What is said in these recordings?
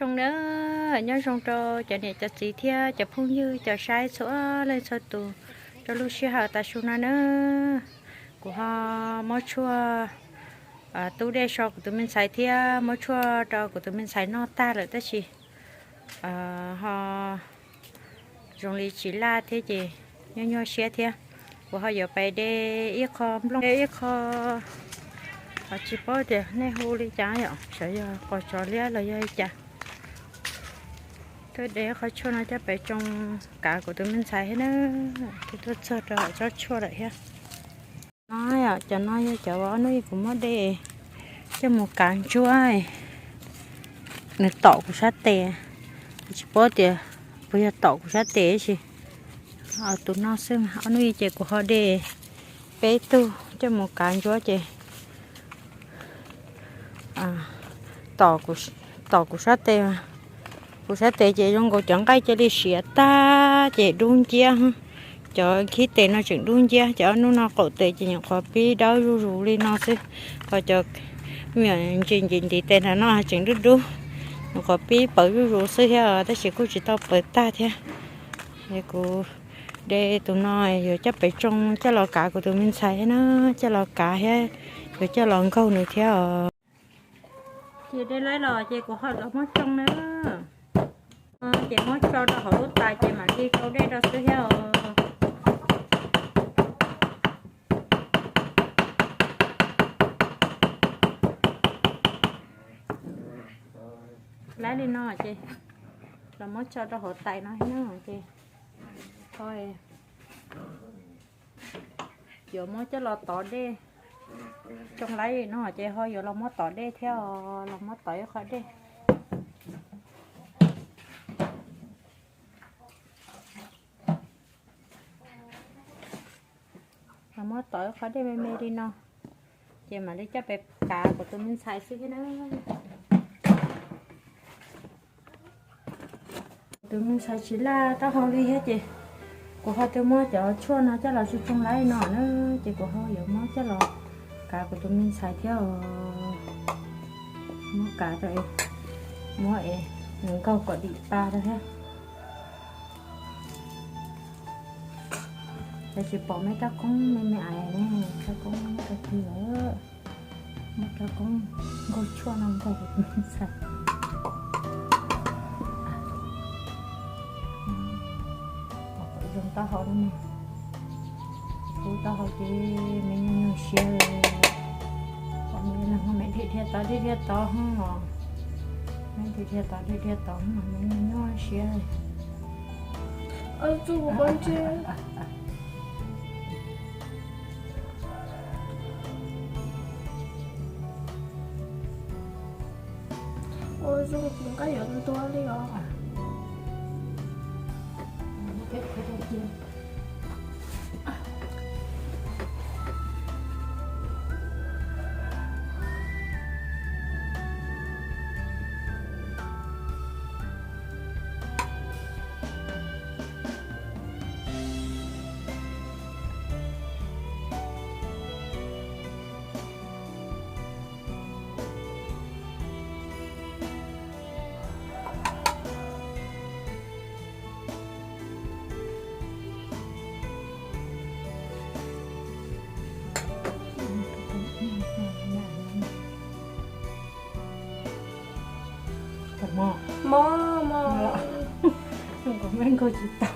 Zoo na, nyob zoo rau cov niam cov txiv thiab cov phooj ywg cov saib txhua leej txhua tus rau lub sij hawm tav su no na. Kuv ho muab tshuaj tub dej so kuv tus me ntxhais thiab muab tshuaj rau kuv tus me ntxhais noj tag lawm tab sis ho zoo li tsis laj thiab ces nyuaj nyuaj siab thiab. Kuv ho yuav pais de ib qho nplooj, de ib qho, tsis paub tias nej hu li cas yom, xyov yog qos tsov liab los yog li cas. Tuaj de qhov tshuaj no coj pem tsoo kav kuv tus me ntxhais thiab na. Kuv tuaj txog rau hauv tsob tshuaj lawm thiab. No yom, cov no yog cov ob hnub kuv muab de coj mus kav ntsuab, nws tom kuv sab tes. Kuv tsis paub tias puas yog tom kuv sab tes tab sis tus no xwb mas ob hnub ces kuv ho de peb tug coj mus kav ntsuab ces tom kuv sab tes, kuv sab tes ces zoo nkaus cov nqaij cia li siav tag ces dub nciab. Cov khib tes no tseem dub nciab, ces ob hnub no qaum tes ces nyuam qhuav pib dawb zuj zus li no xwb. Ho cov me nyuam ntsis ntiv tes ntawm no tseem dub dub, nyuam qhuav pib pawv zuj zus xwb thiab tab sis kuj tsis tau pawv tag thiab. Es kuv de tus no yuav coj pem tsoo coj los kav kuv tus me ntxhais thiab na, coj los kav thiab yuav coj los nkaug nws thiab os. Ces de laib los ces kuv ho los muab tsoo na. Ces muab tso rau hauv lub tais ces mam li rau dej rau xwb thiab os. Laib li no ces los muab tso rau hauv tais no thiab na ces yuav muab coj los tov dej. Tsoo laib li no ces ho yuav los muab tov dej thiab os, los muab tov ib qho dej. Los muab tov ib qho dej me me li no, ces mam li coj pem kav kuv tus me ntxhais xwb thiab na. Kuv tus me ntxhais tsis laj taub hau li thiab ces kuv ho twb muab cov tshuaj no coj los tsoo tsoo laib no na, ces kuv ho yuav muab coj los kav kuv tus me ntxhais thiab os. Muab kav rau, muab es nws nkaug kom dim pa rau thiab. Tab sis pom meb rab qoob me me ais ne, rab qoob muab rau twg lawm. Muab rab qoob nkaug tshuaj no nkaug kuv tus me ntxhais. Pom kom zoo taub hau no, kub taub hau ces me nyuaj nyuaj siab. Pom me no me dhia dhia tod dhia dhia tod hos, me dhia dhia tod dhia dhia tod hos me nyuaj nyuaj siab. Ua zoo kuv nqaij yuav ntua li os. Mob, mob, mob. Kuv me nkaug tsis tau.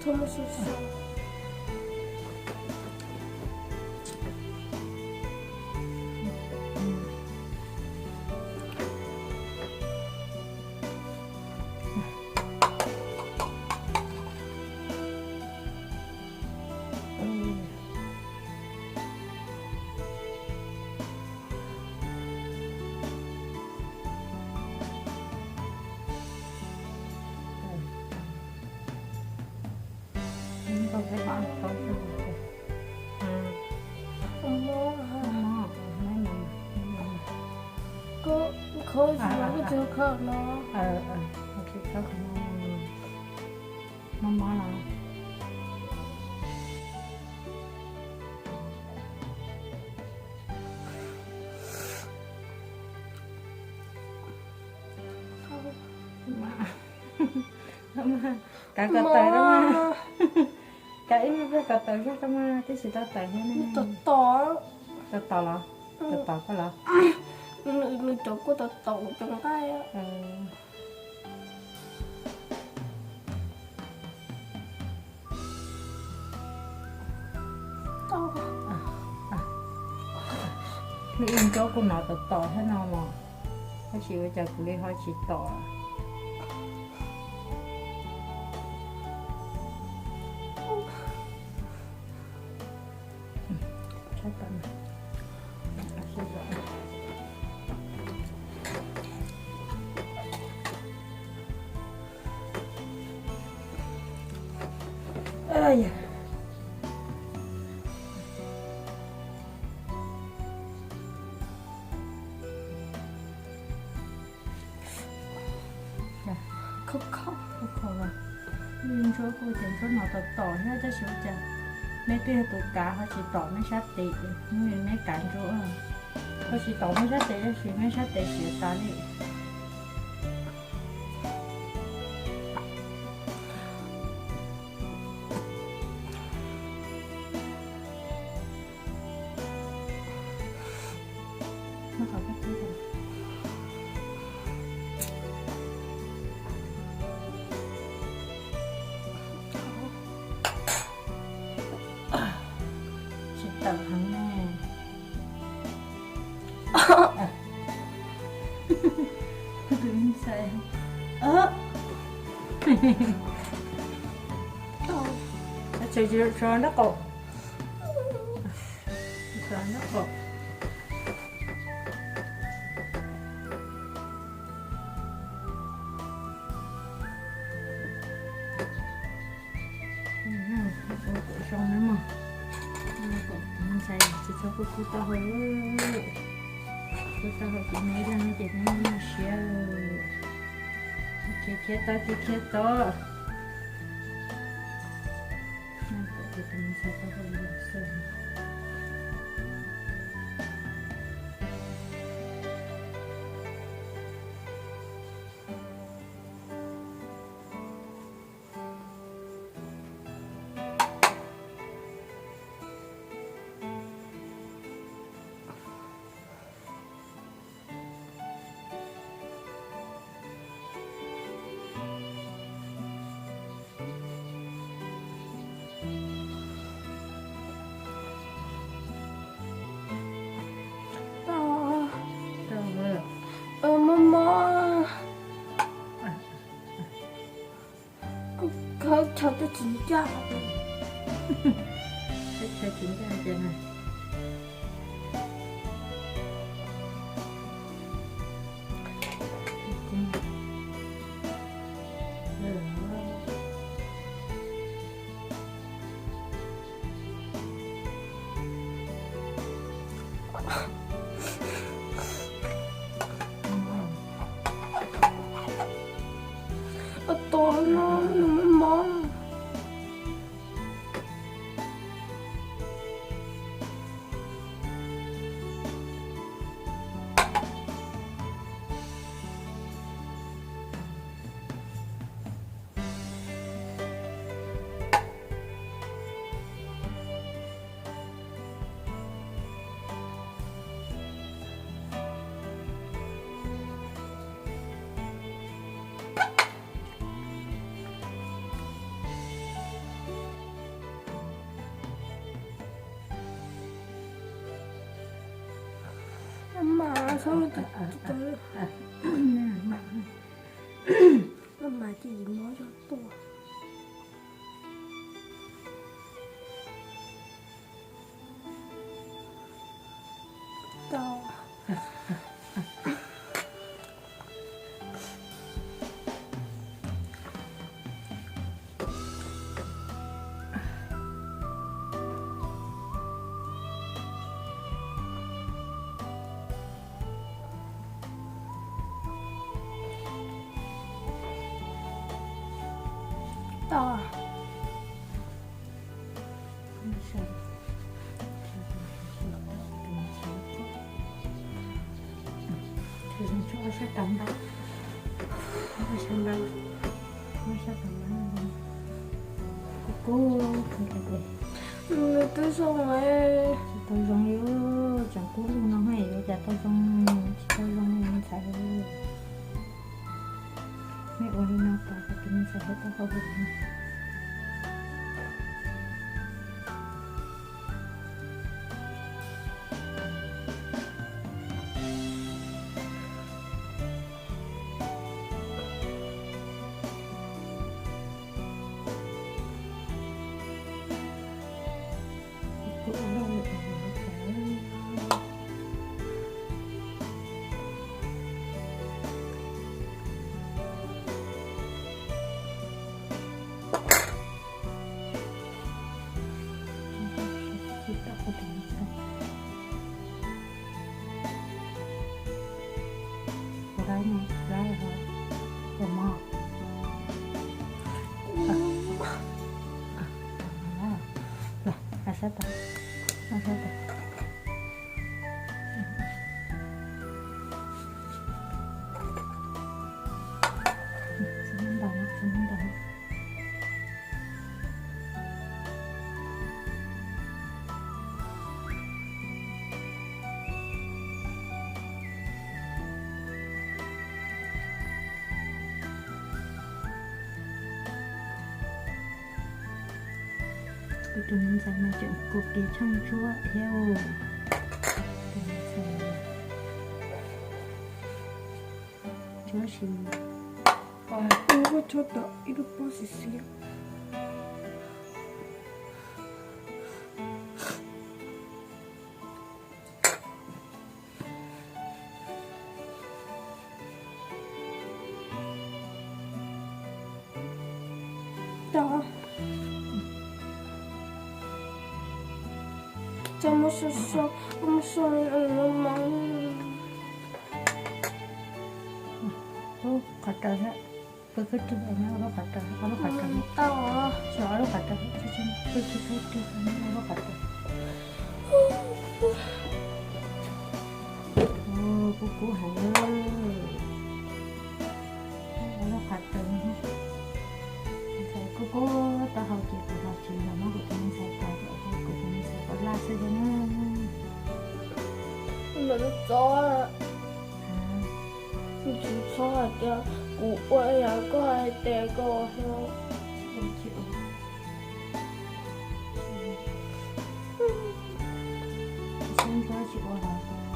Koj muab xav xav. Koj khov no, koj khov no, mob mob no. Kav ko taws rau mas. Kav ib me pliag ko taws zog rau mas, twb tsis tau taws thiab ne. Tos tos los? Tos tos koj los? Nws cov kuj tos tos cov nqaij. Nws ib nco kuv hnov tom tom thiab no los, tab sis ua cas kuv li ho tsis tom. Khov kho, khov kho. Ntsuab kuj tias ntsuab no tom tom thiab tab sis ua cas meb twb yog tus kav ho tsis tom meb sab tes, meb kav ntsuab ho tsis tom meb sab tes tab sis meb sab tes siav tas li. Tsis tawm heev ne. Tseem tso nraub qaum. Tso nraub qaum. Ua kom zoo na mog. Ua kom ntxhais tsis txhob kub kub taub hau. Kub taub hau ces neb ib leeg ces neb noj siab. Khiav khiav tau, khiav khiav tau. Ua kom tus ntxhais taub hau zoo xwb. Mob mob. Kuv khawb chaw twb tsis ncaj. Khawb chaw tsis ncaj ces na. Ua tos no nws mob. Mas, mas ces mob zog tuaj. Tau. Tau. Sab tod ntau, sab ntau, sab tod ntau, kub kub. Nws twb zoo, tsis tau zoo li, tseem kub lug no, yuav cas tau zoo, tsis tau zoo li ntxhais. Nej ua li no kom tus me ntxhais thiaj tau hau li no. Sab tod, sab tod. Kuv tus me ntxhais mas tseem kua kiag tshaaj ntsuab thiab. Ntsuab si, ua tshuab tau ib lub pob xim xiab. Tau. Tau, muab so so, muab so mob mob. Lub qhov raws thiab, pw khwb rwg, ob lub qhov raws, ob lub qhov raws. Tau. Tso ob lub qhov raws, pw khwb khwb rwg, ob lub qhov raws. Kub kub heev na. Ob lub qhov raws. Ntxhais kub kub taub hau ces kuv los tsis los muab kuv tus me ntxhais tos, kuv tus me ntxhais kov laj xwb thiab na. Ntawm lub txob, tsis txhob hais tias kuv ua yam koj hais tias koj ua hlo.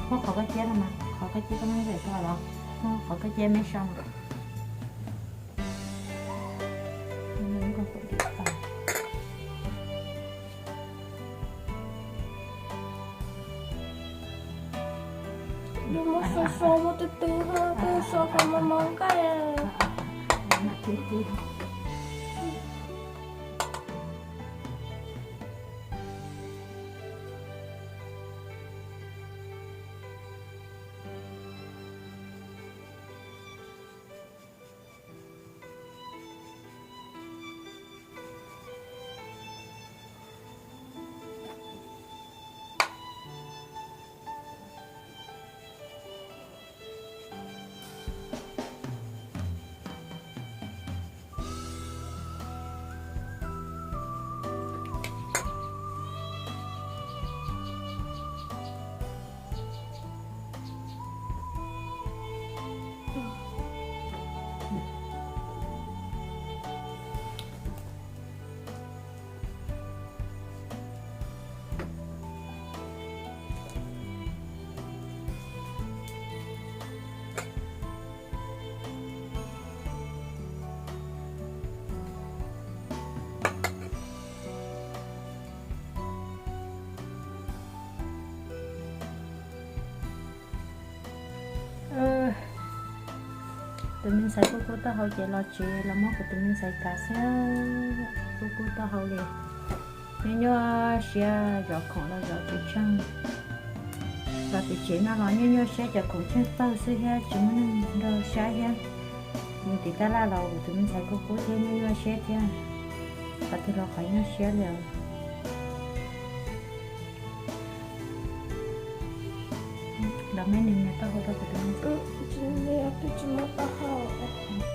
Muab qhov koj ciab no mas, qhov koj ciab koj muab zem tau los, muab qhov koj ciab me so mas. Muab so so, muab tw tw, tw so kom mos mos nqaij. Tus me ntxhais kub kub taub hau ces los tsev los muab kuv tus me ntxhais kav xwb, kub kub taub hau li. Nyuaj nyuaj siab zov khoom los zov tsis tsheej. Los tim tsev no los nyuaj nyuaj siab cov khoom tsheej tawg xwb thiab tsis muaj neeg nrog saib thiab. Mus tim tab laj los kuv tus me ntxhais kub kub thiab nyuaj nyuaj siab thiab. Qhov twg los qhov nyuaj siab li. Los muab nws niag taub hau rau kuv tus me ntxhais.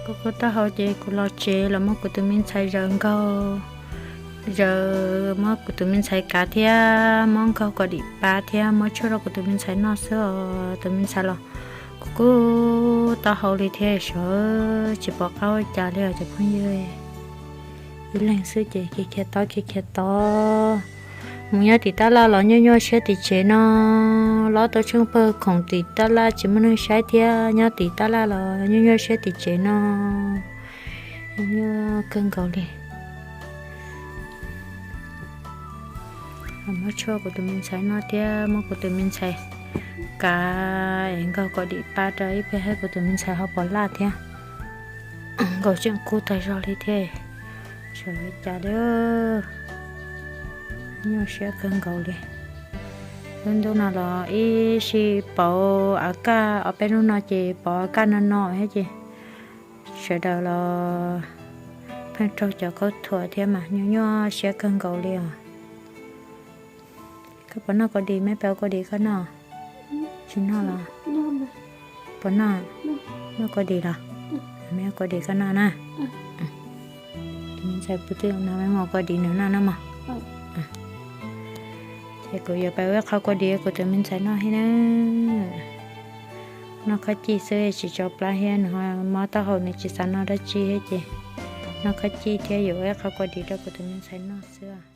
Kub kub taub hau ces kuv los tsev los muab kuv tus me ntxhais zaws nkaug, zaws muab kuv tus me ntxhais kav thiab muab nkaug kom dim pab thiab muab tshuaj rau kuv tus me ntxhais noj xwb os. Tus me ntxhais los kub kub taub hau li thiab, sawv tsis pom qab ua cas li os cov phooj ywg. Ib leeg xwb ces khiav khiav tod khiav khiav tod. Mus nyob tim tab laj los nyuaj nyuaj siab tim tsev no, lob tau tsheej pawg khoom tim tab laj tsis muaj neeg saib thiab, nyob tim tab laj los nyuaj nyuaj siab tim tsev no, nyuaj kawg nkaus li. Muab tshuaj kuv tus me ntxhais noj thiab muab kuv tus me ntxhais kav es nkaug kom dim pab rau ib pliag thiab kuv tus me ntxhais ho pom laj thiab. Nkaus tseem kub tag zog li thiab, sawv li cas li. Nyuaj siab kawg nkaus li. Lub ntuj no los ib sij pauv av kaj, ob peb hnub no ces pauv av kaj no no thiab ces sawv daws los pheej raug cov khaub thuas thiab mas nyuaj nyuaj siab kawg nkaus li os. Koj puas noj kua dis? Meb pab kua dis koj noj. Tsis noj los? Puas noj? Noj kua dis los? Meb kua dis koj noj na. Tus me ntxhais pw twj no, meb muab kua dis nws noj na mog. Ces kuv yuav pab ua ib qho kua dis kuv tus me ntxhais noj thiab na. Noj khob cij xwb tsis tso plab thiab, nws ho mob taub hau nws tsis xav noj dab tsi thiab ces noj khob cij thiab yuav ua ib qho kua dis rau kuv tus me ntxhais noj xwb.